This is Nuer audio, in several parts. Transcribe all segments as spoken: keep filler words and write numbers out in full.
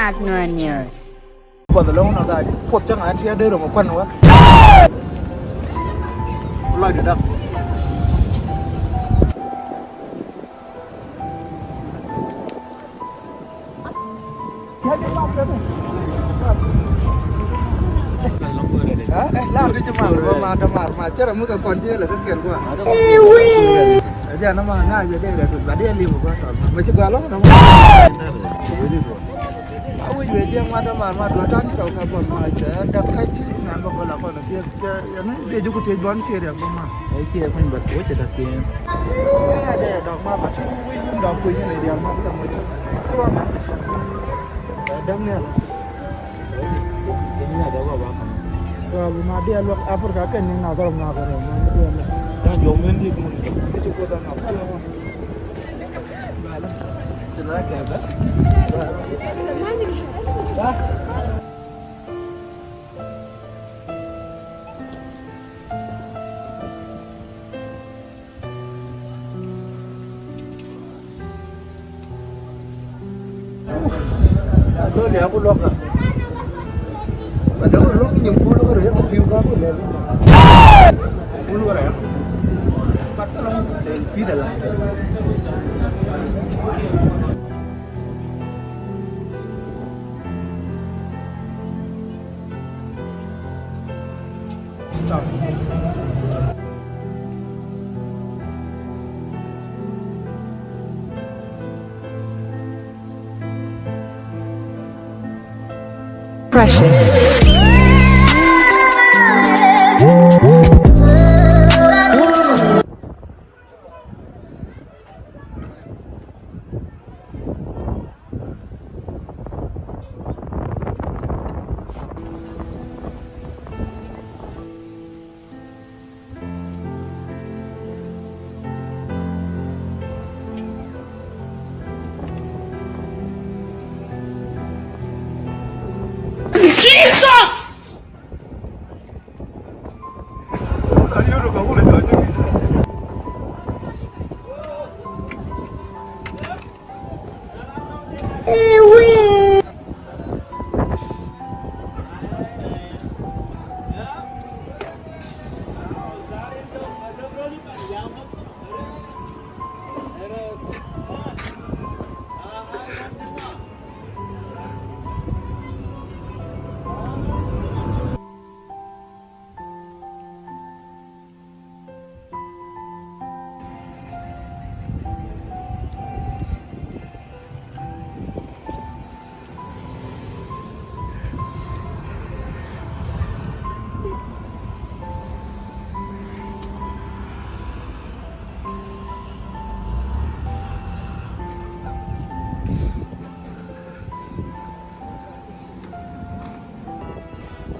As Nuer News. Buɔth ɛlɔ̱ŋ nɔ gaa puɔth cäŋ an tia dee röm ɛ kuan wä. Lɔcdɛ dap. Lar ti ci mal bä ma dämar ma cä rɛ mi kɛ kɔn ti lɛ kä kɛn kua. Ɛ jɛ na ma ŋa̱c jɛ dee rɛ tut ba dee liw kua tɔl ma ci gua lɔŋ na ma. A wi̱c wee jiɛk mat dämar ma duɔ̱t ta̱n kɛ kɛ buɔth ma cɛ däk kä ci nyan bä bä la kɔn thiek. Cɛ yɛn dee ji̱ ku thiec bɔn cië riɛk bä ma. Ɛ ciɛ kuny bä tuɔc cɛ da̱k thiec. Ɛn a jɛ yɛ dɔk ma bä ti wi̱c wi̱c dɔk kui̱ ni riɛk ma bä la muc. Ci wä ma ni ci. Ɛ däk ni ala. Ci ni a dɔk wä ba ma. Wä bi ma diɛ luɔk Africa kɛn ni na dhɔr ma kɛ rɛ ma ni diɛ luɔk. Dɔn jɔm ni di kun. Ki ci ku dɔn a pal ma. Dol ya ku luɔk ka. Ba dol luɔk nyin pul ka rɛ ku piu ka ku lɛ. Pul ka rɛ. Ba ta la ku te pi da la. Precious. Jesus!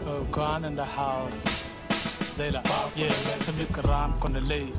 Oh, gone in the house. Zela, yeah, ti mi kɛ raan kɔn ley.